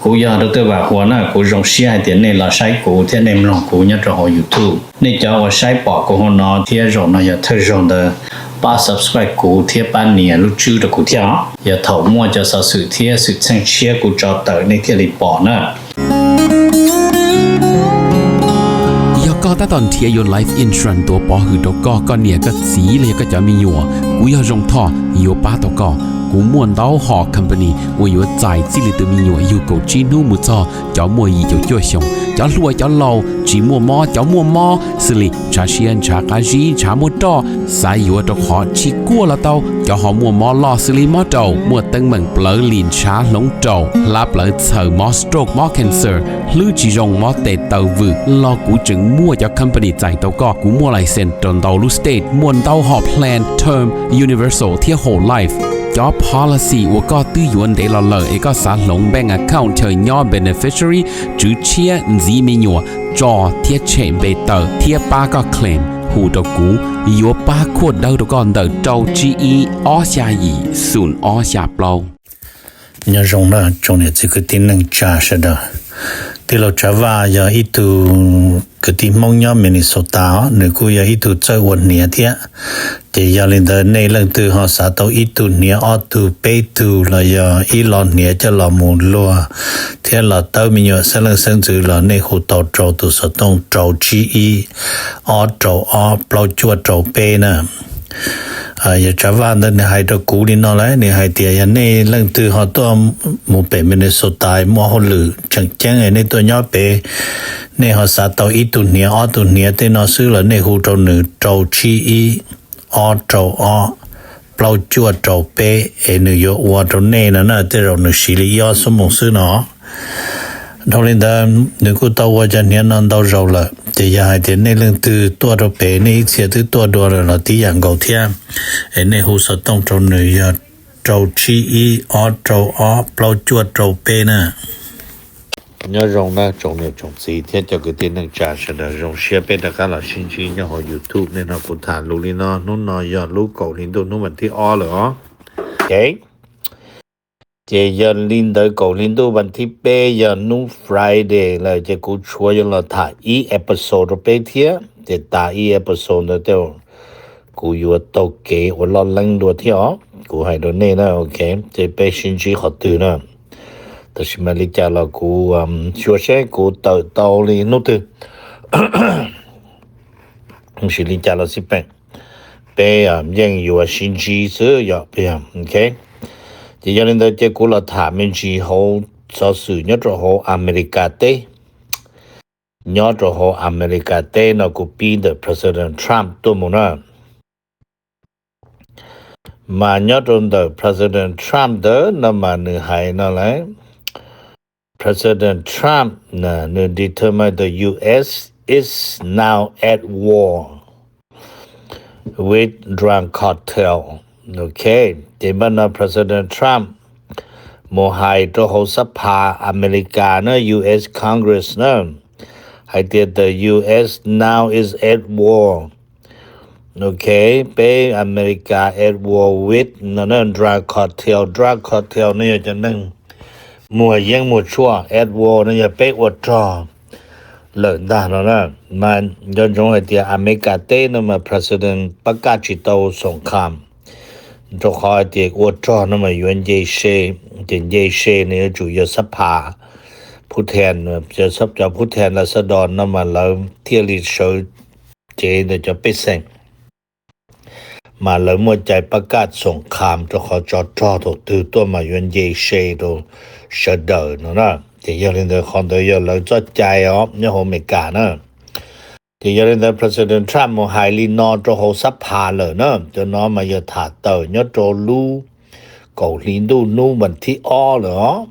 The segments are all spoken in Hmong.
Kuv yog Doctor Vam Huas na, kuv zoo siab hais tias nej los saib kuv thiab nej mloog kuv nyob rau hauv YouTube. Nej cov uas saib pom kuv hauv no thiab zaum no yog thawj zaug ntawd, pab subscribe kuv thiab pab nias lub tswb rau kuv thiab os. Yog thaum muaj cov xov xwm thiab xwm txheej tshiab kuv tso tawm nej thiaj li pom na. Yog koj tab tom nrhiav yuav life insurance tuav pov hwm rau koj, koj niam koj txiv los yog koj cov me nyuam, kuv yog Zoo Thoj yuav pab tau koj. Kuv muaj ntau hom company uas yuav txais txij li tus me nyuam yug kaum tsib hnub mus txog cov muaj yim caum cuaj xyoos, cov hluas cov laus, tsis muaj mob cov muaj mob, xws li ntshav siab ntshav qab zib ntshav muaj roj, xav yuav rau qhov tsis kuaj los tau, cov ho muaj mob loj xws li mob raum, muaj teeb meem plawv lim ntshav hloov raum, hlab plawv txhaws, mob stroke mob cancer, hlwb tsis zoo mob tes taw vwm los kuv tseem muaj cov company txais tau koj. Kuv muaj license rau ntau lub state, muaj ntau hom plan term, universal thiab whole life. Cov policy uas koj twb yuav ntev los lawm es koj xav hloov bank account chaw nyob beneficiary, tswv tshiab, ntxiv me nyuam, tso thiab tshem npe tawm thiab pab koj claim, hu rau kuv, yuav pab khuaj dawb rau koj ntawm rau tsib ib ob xya yim xoom ob xya plaub. Nyob zoo na tsoom niam txiv kwv tij neej tsa sawv daws. Tij laug Tsav Vaj yog ib tug kwv tij Hmoob nyob Minnesota os, nws kuj yog ib tug txawj ua hniav thiab. Ces yog li ntawd nej leej twg ho xav tau ib tug hniav ob tug peb tug los yog ib lo hniav coj los mus luag thiab los tawb me nyuam xeeb leej xeeb ntxwv los nej hu tau rau tus xov tooj rau tsib ib ob rau ob plaub cuaj rau peb na. Yog Tsav Vaj ntawd nws hais rau kuv li no lawm, nws hais tias yog nej leej twg ho tuaj mus pem Minnesota muaj hauj lwm tseem ceeb nej tuaj nyob pem, nej ho xav tau ib tug hniav ob tug hniav tej no xwb los nej hu rau nws rau tsib ib ob rau ob plaub cuaj rau peb es nws yuav ua rau nej no na, tej zaum nws siv li ib ob xuab moos xwb no. Dhau li ntawd nws kuj tau ua cov hniav no ntau zaus lawm, ces yog hais tias nej leej twg tuaj rau pem nej ib txhia twb tuaj dua lawm los tib yam nkaus thiab, es nej hu xov tooj rau nws yog rau tsib ib ob rau ob plaub cuaj rau peb na. Nyob zoo na tsoom niam tsoom txiv thiab cov kwv tij neej tsa sawv daws, zoo siab peb rov qab los sib ntsib nyob hauv YouTube. Nim no kuv tham lus li no, hnub no yog lub kaum hli ntuj hnub vas thib ob lawm os. Ces yog li ntawd kaum hli ntuj vas thib peb yog hnub Friday lawm, ces kuv tshuav yuav los tham ib episode rau peb thiab. Ces tas ib episode ntawd tej kuv yuav taug kev ua loj leeb dua thiab os. Kuv hais rau nej na, ok, ces peb sib ntsib qhov twg na. Tab sis mas li cas los kuv xyuas seb kuv tawm tau li hnub twg, tab sis li cas los xij peem, peb yeej yuav sib ntsib xwb yom, ok. Ces yog li ntawd ces kuv los tham me ntsis hauv xov xwm nyob rau hauv Amelikas teb. Nyob rau hauv Amelikas teb no kuv pib ntawm President Trump tuaj mus na. Mas nyob rau ntawm President Trump ntawd no mas nws hais no lawm, President Trump na, nws determine the U S is now at war with drug cartel. Ok, ces npaj no President Trump mus hais rau hauv xab phas Amelikas na, U S Congress na, hais tias the U S now is at war. Ok, peb Amelikas at war with no na, drug cartel, drug cartel no yog cov neeg muag yeeb muag tshuaj, at war no yog peb ua rog lawm ntag no na. Mas nco ntsoov hais tias Amelikas teb no mas President pab kaj tsis tau xoom kham, rau qhov hais tias ua rog no mas yuav nce se, ces nce se nws yuav tsum yog xab phas phub then, cov phub then las xab dos no mas lawv thiaj li sawv cev ntawm cov pej xeem. Mas lawv muaj cai pab kaj xoom kham rau qhov tsov rog thaum twg tuaj mas yuav nce se rau sawv daws no na. Ces yog li ntawd qhov ntawd yog lawv txoj cai os nyob hauv Amelikas na. Ces yog li ntawd President Trump mus hais li no rau hauv xab phas lawm na, cov no mas yog tham tawm nyob rau lub kaum hli ntuj hnub vas thib ob lawm os.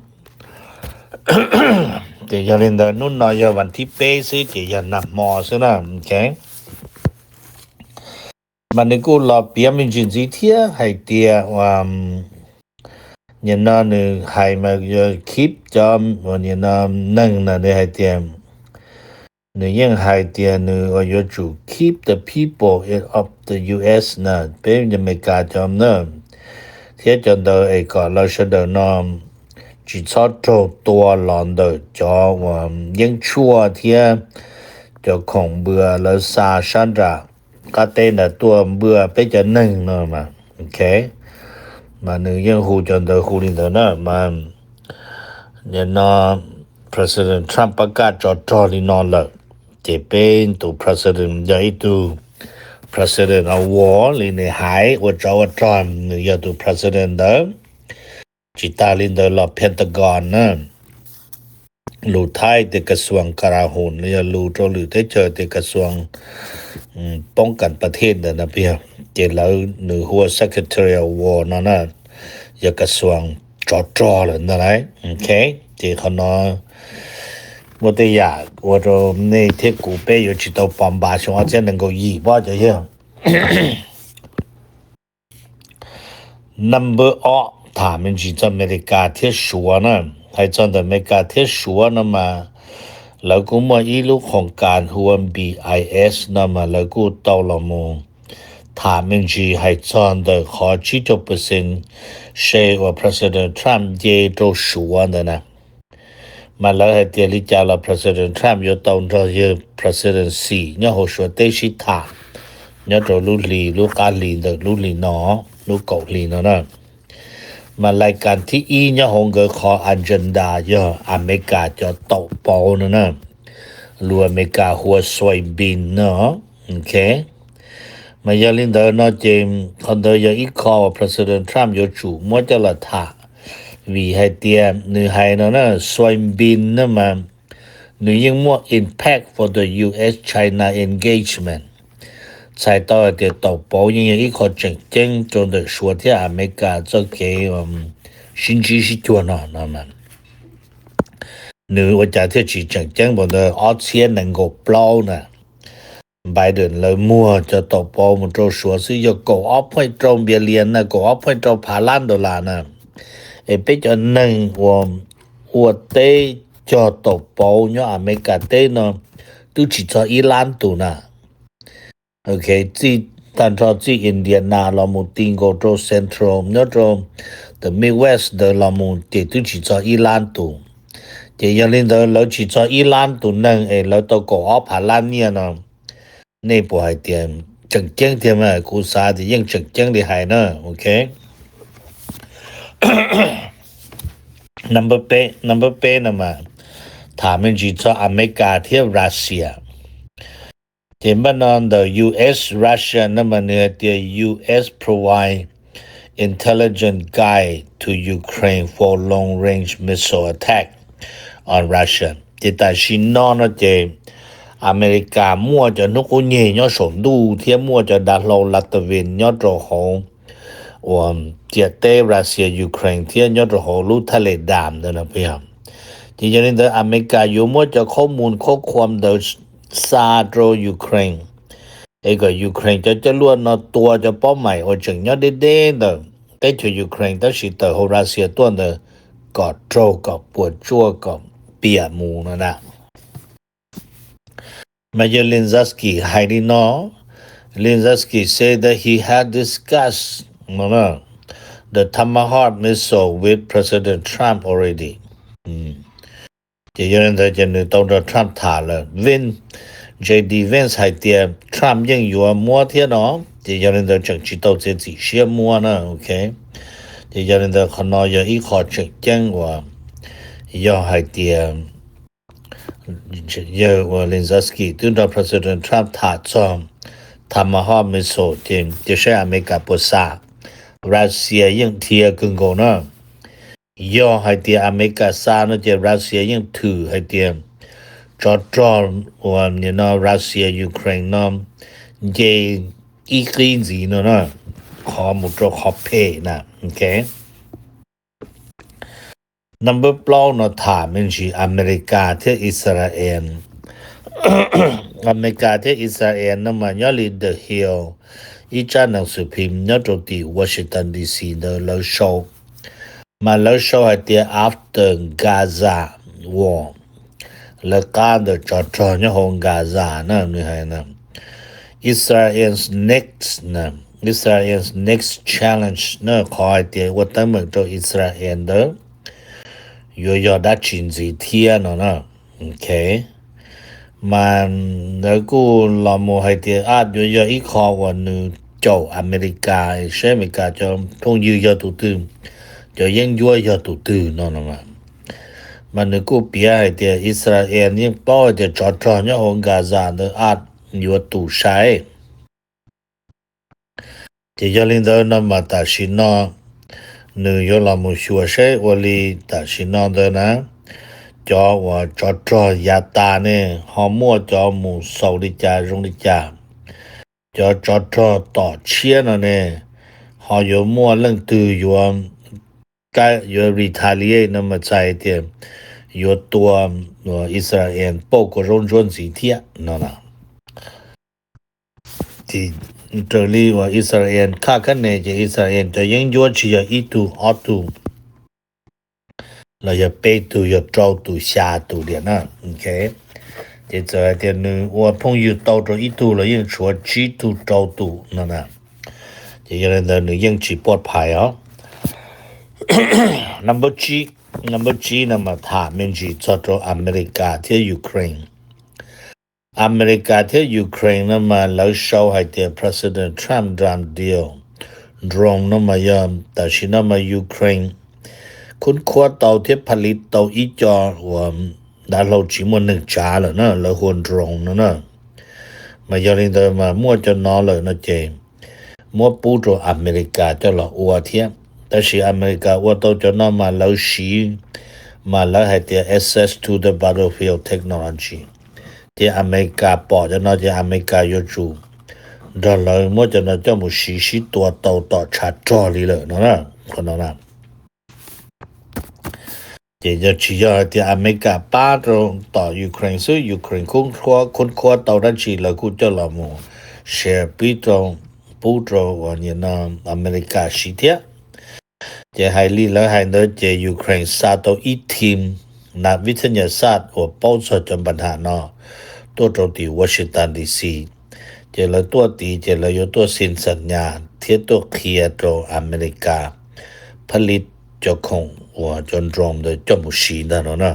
Ces yog li ntawd hnub no yog vas thib peb xwb ces yog nag hmo xwb na. Mas nws kuj los piav me ntsis ntxiv thiab hais tias, nim no nws hais mas keep cov, nim no neeg na nws hais tias, nws yeej hais tias nws yuav tsum keep the people of the U S na, peb Amelikas cov na, thiab cov ntawd es kom lawv sawv daws no tsis txhob raug tua los ntawm cov uas yeeb tshuaj thiab cov khoom npua lawv xa sab nram qab teb ntawd tuaj npua peb cov neeg no mas, ok. Mas nws yeej hu cov ntawd hu li ntawd na mas, nim no President Trump pab kaj tsov rog li no lawm, ces peb tus president yog ib tug president award li nws hais ua tsov ua rog, nws yog tus president ntawd. Tsis tas li ntawd los Pentagon na, lus Thaib tias กระทรวงกลาโหม los yog lus rau lwm teb chaws tias กระทรวงป้องกันประเทศ ntawd na, ces lawv nws hu ua Secretary of War no na, yog กระทรวง tsov rog lawm ntag lauj. Ok, ces qhov no muaj tej yam ua rau nej thiab kuv peb yuav tsis tau pom npav xyoo ob txhiab nees nkaum yim pob cov yawg. Number ob, tham me ntsis txog Amelikas thiab Suav na. Hais txog ntawm Amelikas thiab Suav no mas lawv kuj muaj ib lub khoos kas hu ua B I S no mas lawv kuj tau los mus tham me ntsis hais txog ntawm qhov tsib caug percent se uas President Trump nce rau Suav ntawd na. Mas lawv hais tias li cas los President Trump yuav tau nrog yawg President Xi nyob hauv Suav teb sib tham nyob rau lub hli, lub qab hli ntawm lub hli no, lub kaum hli no na. Mas lais kas thib ib nyob hauv nkawd qhov agenda yog Amelikas cov taum pauv no na, lus Amelikas hu ua soybean no. Ok, mas yog li ntawd no ces qhov ntawd yog ib qho uas President Trump yuav tsum muab coj los tham, vim hais tias nws hais no na, soybean no mas nws yeej muaj impact for the U S China engagement. Txhais tau hais tias taum pauv yeej yog ib qho tseem ceeb rau ntawm Suav thiab Amelikas txoj kev sib ntsib sib cuag no no. Nws ua cas thiaj tsis tseem ceeb npaum ntawd? Ob txhiab nees nkaum plaub na, Biden lawv muag cov taum pauv mus rau Suav xwb yog kaum ob point rau billion na, kaum ob point rau phav lab dollar na. Es peb cov neeg uas ua teb cog taum pauv nyob Amelikas teb no twb tsis txog ib lab tus na. Ok, txij tag nrho txij Indiana los mus ti nkaus rau Central nyob rau the Midwest ntawd los mus ces twb tsis txog ib lab tus. Ces yog li ntawd lawv tsis txog ib lab tus neeg es lawv tau kaum ob phav lab nyiaj no, nej puas hais tias tseem ceeb tiag mas? Kuv xav tias yeej tseem ceeb li hais na. Ok, number peb, number peb no mas tham me ntsis txog Amelikas thiab Russia. Ces npaj no ntawm U S Russia no mas nws hais tias U S provide intelligence guide to Ukraine for long range missile attack on Russia. Ces tam sim no no ces Amelikas muaj cov hnub qub nyeg nyob saum ntuj thiab muaj cov dav hlau Latvian nyob rau hauv uas ciam teb Russia Ukraine thiab nyob rau hauv lub thaj les dam ntawd no puas yog? Ces yog li ntawd Amelikas yuav muab cov khob mus khob khuam ntawd xa rau Ukraine, es kom Ukraine cov coj luaj no tua cov pob maim uas tseem nyob deb deb ntawm teb chaws Ukraine tab sis tawm hauv Russia tuaj ntawd kom raug, kom puas tsuaj, kom piam mus no na. Mas yog Zelensky hais li no, Zelensky said that he had discussed the Tomahawk missile with President Trump already. Ces yog li ntawd ces nws tau nrog Trump tham lawm. Vin, J D Vance hais tias Trump yeej yuav muab thiab no, ces yog li ntawd tseem tsis tau txiav txim siab muab na. Ok, ces yog li ntawd qhov no yog ib qho tseem ceeb uas yog hais tias yawg uas Zelensky twb nrog President Trump tham txog Tomahawk missile ces cia saib Amelikas puas xa. Russia yeej dhia kawg nkaus na. Yog hais tias Amelikas xa no ces Russia yeej thwm hais tias tsov rog uas nim no Russia Ukraine no nce ib qib ntxiv no na, qhov mus rau qhov phem na. Ok, number plaub no tham me ntsis Amelikas thiab Israel. Amelikas thiab Israel no mas nyob li The Hill, ib tsab nees xwm phim nyob rau tim Washington D C ntawd lawv sau, mas lawv sau hais tias after Gaza war, lawv qab ntawm tsov rog nyob hauv Gaza na, nws hais na, Israel's next, Israel's next challenge na, qhov hais tias ua teeb meem rau Israel ntawd yuav yog dab tsi ntxiv thiab no na. Ok, mas lawv kuj los mus hais tias a yuav yog ib qho uas nws caum Amelikas, seb Amelikas cov phooj ywg yog tus twg, cov yeeb ncuab yog tus twg no no. Mas nws kuj piav hais tias Israel yeej paub hais tias tsov rog nyob hauv Gaza ntawd a yuav tus sai. Ces yog li ntawd no mas tam sim no nws yuav los mus xyuas seb ua li tam sim no ntawd na, cov uas tsov rog yav tas ne ho muaj cov mus xaus li cas zoo li cas, cov tsov rog tom tshiab no ne ho yuav muaj leej twg yuav, yuav retaliate no mas txhais tias yuav tua Israel pauj kua zaub ntsuab ntxiv thiab no na. Ces raws li uas Israel khaj khab ne ces Israel cov yeeb ncuab tsis yog ib tug ob tug los yog peb tug, yog rau tus xya tus liam na. Ces txawm hais tias nws ua phooj ywg tau rau ib tug los yeej tshuav tsib tug rau tus no na. Ces yog li ntawd nws yeej tsis poj phais os. Number tsib, number tsib no mas tham me ntsis txog rau Amelikas thiab Ukraine. Amelikas thiab Ukraine no mas lawv sau hais tias President Trump nram deal drone no mas yog tam sim no mas Ukraine khub khuab tau thiab pha li tau ib co uas dav hlau tsis muaj neeg tsav lawm na, lawv hu ua drone no na. Mas yog li ntawd mas muaj cov no lawm no ces muab pub rau Amelikas coj los ua thiab. Tab sis Amelikas ua tau cov no mas lawv siv, mas lawv hais tias access to the battlefield technology. Ces Amelikas pom cov no ces Amelikas yuav tsum nrog lawv muab cov no coj mus siv sib tua tau tom tshav rog li lawm no na. Qhov no na ces yog tsis yog hais tias Amelikas pab rau tom Ukraine xwb, Ukraine khub khuab tau dab tsi lawv kuj coj los mus share pib rau, pub rau uas nim no Amelikas siv thiab. Ces hais li lawv hais ntawd ces Ukraine xa tau ib team nas vib thab nyas xaj uas paub txog cov npa nham no tuaj rau tim Washington D C. Ces lawv tuaj tid ces lawv yuav tuaj xin xam nyas thiab tuaj qhia rau Amelikas phab li cov khoom uas cov drone ntawd coj mus siv ntag no na.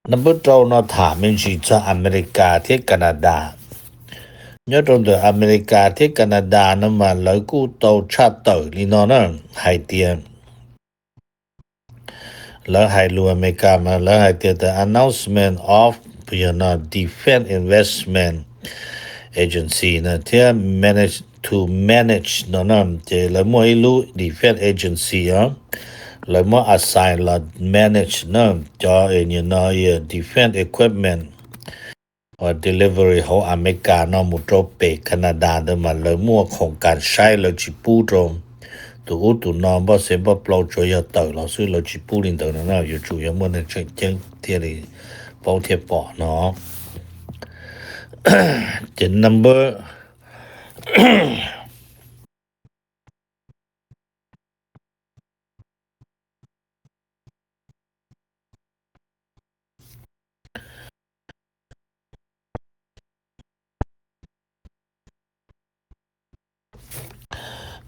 Number rau no tham me ntsis txog Amelikas thiab Canada. Nyob rau ntawm Amelikas thiab Canada no mas lawv kuj tau tshaj tawm li no na, hais tias lawv hais lus Amelikas mas lawv hais tias the announcement of no Defense Investment Agency no thiab manage to manage no na. Ces lawv muaj ib lub Defense Agency os, lawv muab assign los manage na cov nim no defense equipment uas delivery hauv Amelikas no mus rau pem Canada ntawd mas lawv muaj khoom kas saib, lawv tsis pub rau tus ub tus no npoj xev npoj plau, tsuav yog tawm los xwb, lawv tsis pub li ntawd no na. Yuav tsum yog muaj neeg tseem ceeb thiaj li paub thiaj pom no. Ces number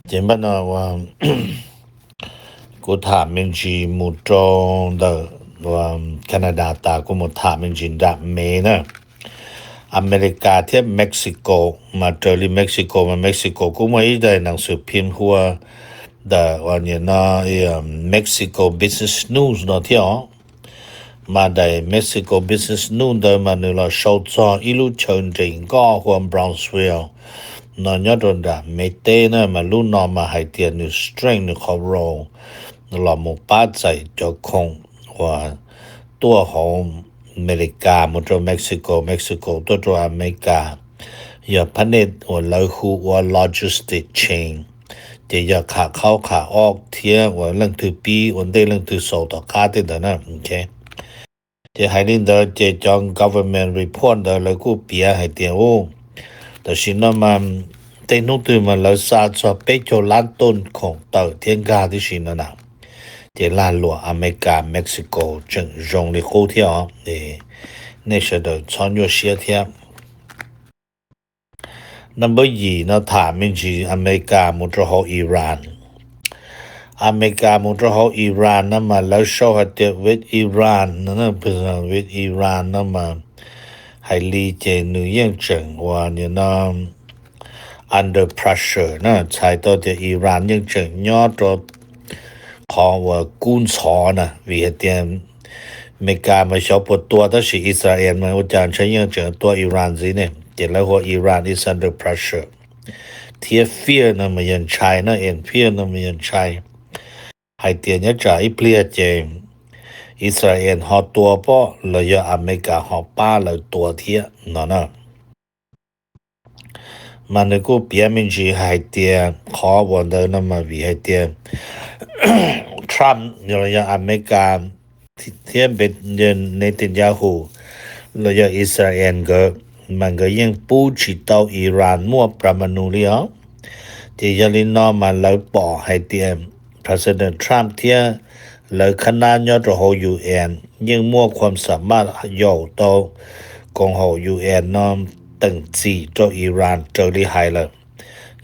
Ces npaj no kuv tham me ntsis mus rau ntawm Canada tas kuv mus tham me ntsis nram Mev na. Amelikas thiab Mexico, mas raws li Mexico mas Mexico kuj muaj ib daim neeg xwm phim hu ua the uas nim no Mexico Business News no thiab os. Mas daim Mexico Business News ntawd mas nws los sau txog ib lub chaw nres nkoj hu ua Brownsville no nyob rau nram Mev teb na, mas lub no mas hais tias nws strengthen nws qhov role los mus pab txais cov khoom uas tuaj hauv Amelikas mus rau Mexico, Mexico tuaj rau Amelikas, yog phab nej uas lawv hu ua logistic chain, ces yog qham qhaub qham ob thiab uas leej twg pib ua ntej leej twg xaus tom qab tej ntawd na. Ces hais li ntawd ces cov government report ntawd lawv kuj piav hais tias u, tam sim no mas tej hnub twg mas lawv xa txog peb caug lab toj khoom tawm thiab nkag tib si no na. Ces lag luam Amelikas Mexico tseem zoo li qub thiab os, nej sawv daws txhob nyuaj siab thiab. Number yim no tham me ntsis Amelikas mus rau hauv Iran. Amelikas mus rau hauv Iran no mas lawv sau hais tias with Iran no, with Iran no mas hais li ces nws yeej tseem uas nim no under pressure na, txhais tau tias Iran yeej tseem nyob rau qhov uas kub ntxhov na, vim hais tias Amelikas mas xyov puas tua tab sis Israel mas ua cas ntshe yeej tseem tua Iran ntxiv ne, ces lawv hu ua Iran is under pressure. Thiab fear no mas yog ntshai na, and fear no mas yog ntshai hais tias nyob tsam ib pliag ces Israel ho tua pob los yog Amelikas ho pab lawv tua thiab no na. Mas nws kuj piav me ntsis hais tias qhov uas ntawd no mas vim hais tias Trump los yog Amelikas thiab Netanyahu los yog Israel nkawd mas nkawd yeej pub tsis tau Iran muaj pramanu li os. Ces yog li no mas lawv pom hais tias President Trump thiab lawv khab nab nyob rau hauv U N yeej muaj khuam xam maj yaum tau koom haum U N no teem txim rau Iran raws li hais lawm,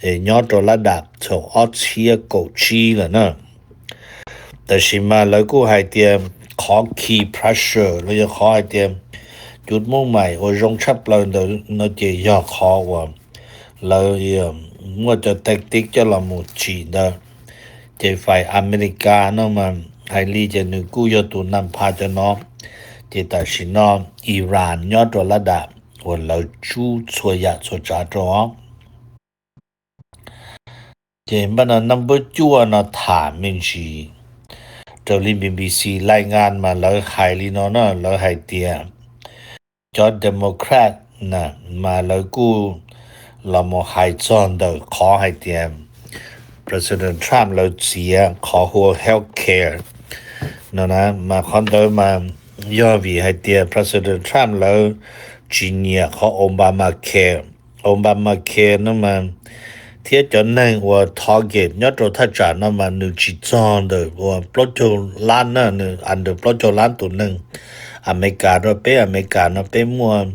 nyob rau lab dam thaum ob txhiab kaum tsib lawm na. Tab sis mas lawv kuj hais tias qhov key pressure los yog qhov hais tias cov moob maim uas zoo tshaj plaws ntawd no ces yog qhov uas lawv muaj cov tactic coj los mus tsim ntawd. Ces fais Amelikas no mas hais li ces nws kuj yog tus nam pha cov no. Ces tam sim no Iran nyob rau lab dam uas lawv tsub txhua yam txhua tsav rau os. Ces npaj no nab npawb cuaj no tham me ntsis raws li B B C lais ngas mas lawv hais li no na, lawv hais tias cov Democrat na mas lawv kuj los mus hais txog ntawm qhov hais tias President Trump lawv txiav qhov hu ua health care no na, mas qhov ntawd mas yog vim hais tias President Trump lawv tsis nyiam qhov Obamacare. Obamacare no mas thiab cov neeg uas target nyob rau thaj tsam no mas nws tsis txog ntawm uas plaub caug lab na, nws under plaub caug lab tus neeg Amelikas rau peb Amelikas no peb muaj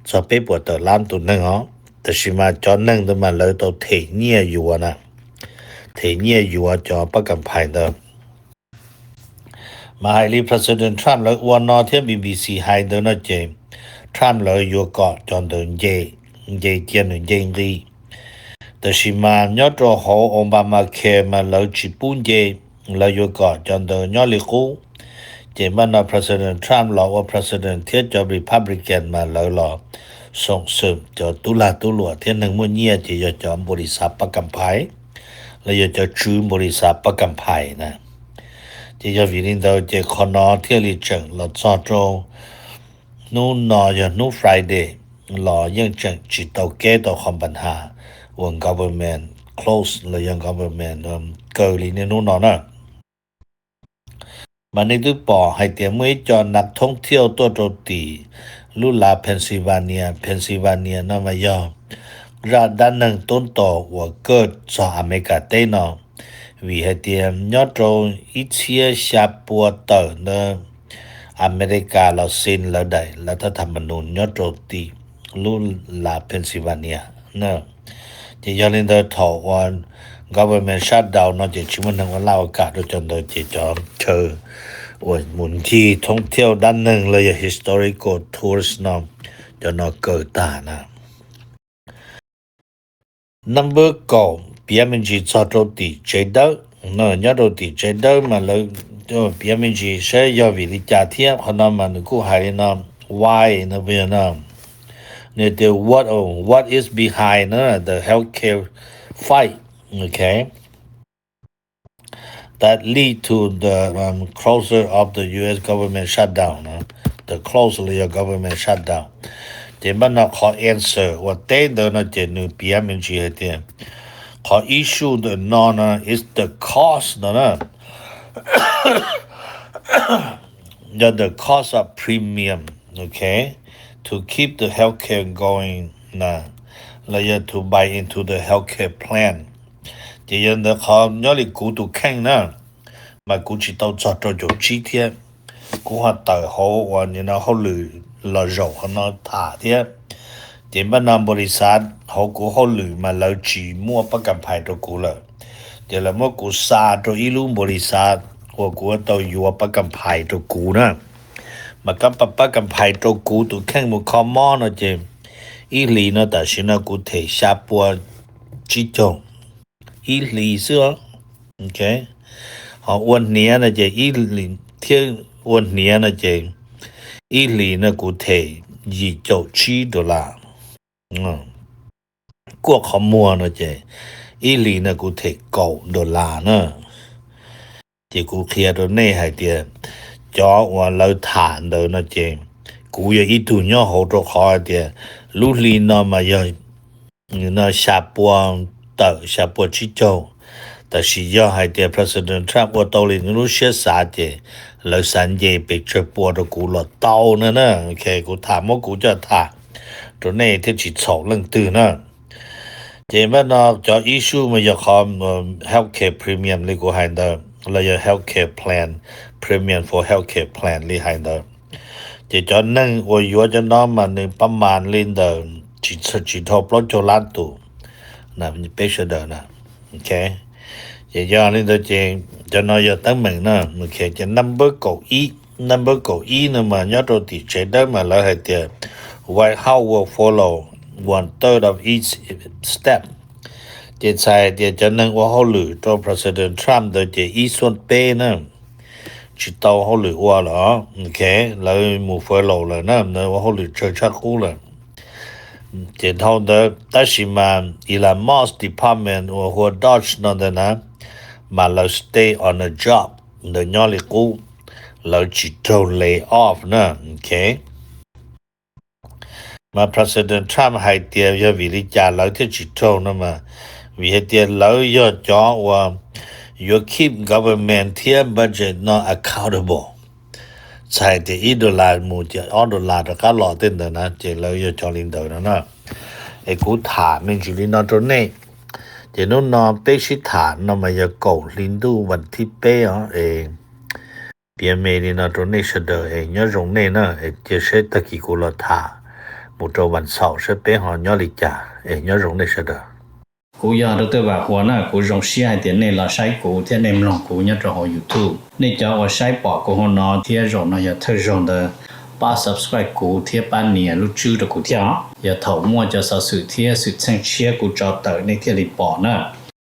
txog peb puas tawm lab tus neeg os. Tab sis mas cov neeg ntawd mas lawv tau them nyiaj yuav na, them nyiaj yuav cov pab kam phais ntawd. Mas hais li President Trump lawv ua no thiab B B C hais ntawd no ces Trump lawv yuav kom cov ntawd nce, nce cia nws nce nqi. Tab sis mas nyob rau hauv Obamacare mas lawv tsis pub nce, lawv yuav kom cov ntawd nyob li qub. Ces npaj no President Trump los ua President thiab cov Republican mas lawv los xoom xwm cov tub lag tub luam thiab neeg muaj nyiaj ces yog cov npaum li xav pab kam phais, los yog cov tswv npaum li xav pab kam phais na. Ces yog vim li ntawd ces qhov no thiaj li tseem los txog rau hnub no yog hnub Friday los yeej tseem tsis tau keb tau qhov npa nhas uas government close los yog government kaw li niaj hnub no na. Mas nej twb pom hais tias muaj ib co nas thoob thiauj tuaj rau tim lub lav Pennsylvania. Pennsylvania no mas yog zaj dab neeg tub ntaus uas kaj txog Amelikas teb no, vim hais tias nyob rau ib txhiab xya pua tawm ntawd Amelikas los sin lawv daim lawv thaj tham ma nus nyob rau tim lub lav Pennsylvania na. Ces yog li ntawd thaum uas government shutdown no ces tsis muaj neeg ua laj ua kam rau cov ntawd ces cov chaw uas mus ncig thoob thiauj dab neeg los yog historical tours no, cov no kaw tag na. Number kaum piav me ntsis txog rau tim tsev dawb. Nyob rau tim tsev dawb mas lawv piav me ntsis saib yog vim li cas thiab qhov no mas nws kuj hais li no, why no, nws tias what, what is behind the healthcare fight, okay, that lead to the um, closure of the U S government shutdown, no? The close of your government shutdown. Ces npaj no qhov answer uas teb ntawd no ces nws piav me ntsis hais tias qhov issue ntawm no no is the cost no na. Yog the cost of premium, okay, to keep the healthcare going na, los yog to buy into the healthcare plan. Ces yog ntawd qhov nyob li kuv tus kheej na, mas kuv tsis tau txog rau caum tsib thiab. Kuv ho tawm hauv uas nim no hauj lwm los zaum qhov no tham thiab. Ces npaj no npaum li xav hauv kuv hauj lwm mas lawv tsis muaj pab kam phais rau kuv lawm. Ces lawv muab kuv xa rau ib lub npaum li xav uas kuv tau yuav pab kam phais rau kuv na. Mas kab pab kam phais rau kuv tus kheej mus kho mob no ces ib hlis no tam sim no kuv them xya pua tsib caug ib hlis xwb. Ho ua hniav no ces ib hlis thiab ua hniav no ces ib hlis no kuv them yim caum tsib dollar. Kuaj qhov muag no ces ib hlis no kuv them kaum dollar na. Ces kuv qhia rau nej hais tias cov uas lawv tham ntawd no ces kuv yog ib tug nyob hauv rau qhov hais tias lub hli no mas yog no xya pua tawm xya pua tsib caug. Tab sis yog hais tias President Trump ua tau li nws lub siab xav ces lawv xav nce pes tsawg pua rau kuv los tau na na. Kuv tham muab kuv coj tham rau nej thiaj tsis txhaum leej twg na. Ces npaj no cov issue mas yog qhov healthcare premium li kuv hais ntawd los yog healthcare plan, premium for healthcare plan li hais ntawd. Ces cov neeg uas yuav cov no mas nws pab mas li ntawm tsis dhau plaub caug lab tus peb sawv daws na. Ces yog li ntawd ces cov no yog teeb meem na. Ces number kaum ib, number kaum ib no mas nyob rau tim tsev dawb mas lawv hais tias White House will follow one third of each step. Ces txhais hais tias cov neeg ua hauj lwm rau President Trump ntawd ces ib xuab peb na tsis tau hauj lwm ua lawm. Lawv mus furlough lawm na, lawv ua hauj lwm tsawg tshaj qub lawm. Ces dhau ntawd tab sis mas Elon Musk department uas hu ua DOGE no ntawd na, mas lawv stay on the job ntawd nyob li qub, lawv tsis raug lay off na. Mas President Trump hais tias yog vim li cas lawv thiaj tsis raug no mas vim hais tias lawv yog cov uas yuav keep government thiab budget no accountable. Txhais tias ib dollar mus ces ob dollar rov qab los tej ntawd na, ces lawv yog cov li ntawd no na. Es kuv tham me ntsis li no rau nej. Ces hnub no peb sib tham no mas yog kaum hli ntuj vas thib peb os. Es piav me li no rau nej sawv daws es nyob zoo nej na. Es cia saib tag kis kuv los tham mus rau vas xaum saib peb ho nyob li cas. Es nyob zoo nej sawv daws. Kuv yog Dr. Vam Huas na, kuv zoo siab hais tias nej los saib kuv thiab nej mloog kuv nyob rau hauv YouTube. Nej cov uas saib pom kuv hauv no thiab zaum no yog thawj zaug ntawd, pab subscribe kuv thiab pab nias lub tswb rau kuv thiab os. Yog thaum muaj cov xov xwm thiab xwm txheej tshiab kuv tso tawm nej thiaj li pom na.